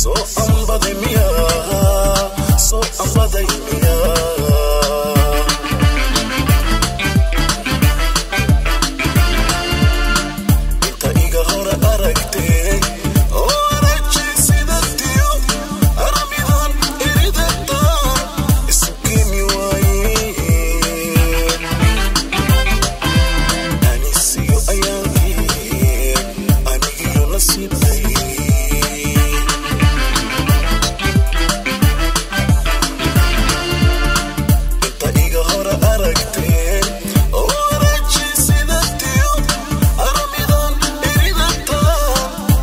Soo ambaday miyaa, soo ambaday miyaa. Inta iga hore aragtay oo araji sidatiyo aramidan iridatan isu keeni waaye. Anisiyo ayaankii anigiyo nasiibtay. Inta iga hore aragtay oo araji sidatiyo aramidan iridatan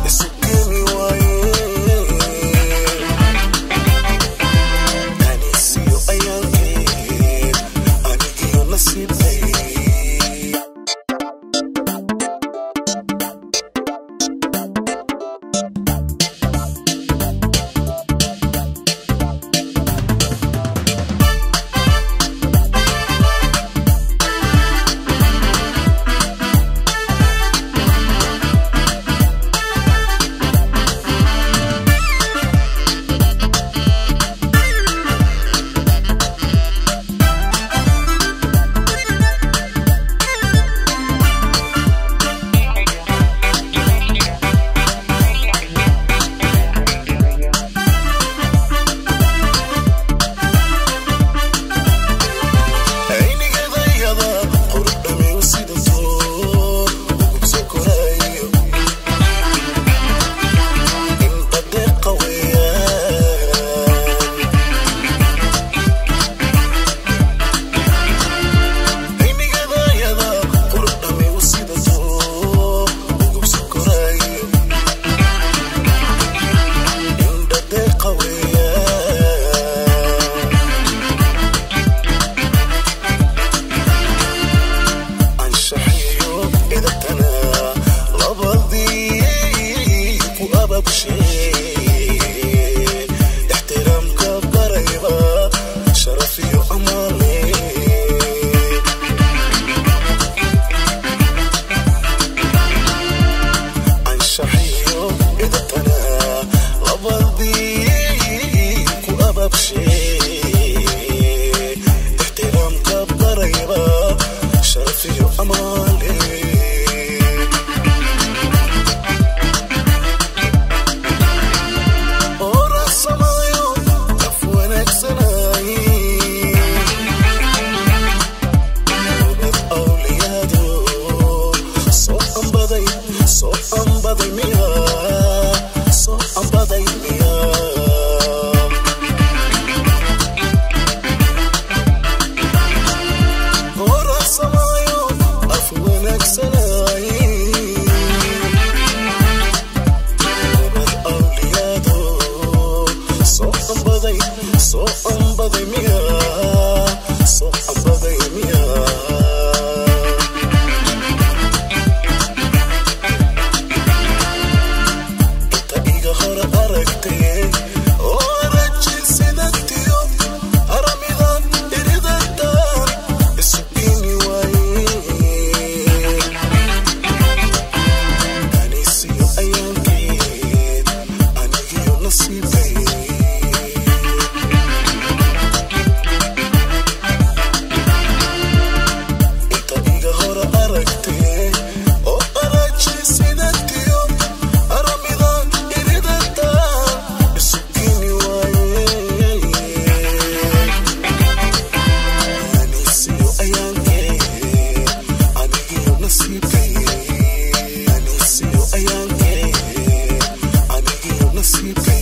isu keeni waaye. Anisiyo ayaankii anigiyo nasiibtay. Aynigadayada qurudhamay sidato ugubso korayo inta deeqa weeyaan. Aynigadayada qurudhamay sidato ugubso korayo inta deeqa weeyaan. Anshaxiyo idabtana labadii ku ababshee ixtiraamka barayba sharaf iyo amaale. Anshaxiyo idabtana labadii ku ababshee ixtiraamka barayba sharaf iyo amaale. Ora samayo af wanaagsanay ubad awliyaado soo ambaday, soo ambaday miyaa, soo ambaday miyaa. Ora samayo af wanaagsanay ubad awliyaado soo ambaday, soo ambaday miyaa, soo ambaday miyaa. Inta iga hore aragtay oo araji sidatiyo aramidan iridatan isu keeni waaye. Anisiyo ayaankeed anigiyo nasiibay. Inta iga hore aragtay oo araji sidatiyo aramidan iridatan isu keeni waaye. Anisiyo ayaankeed anigiyo nasiibay. Anisiyo ayaankeed anigiyo nasiibay.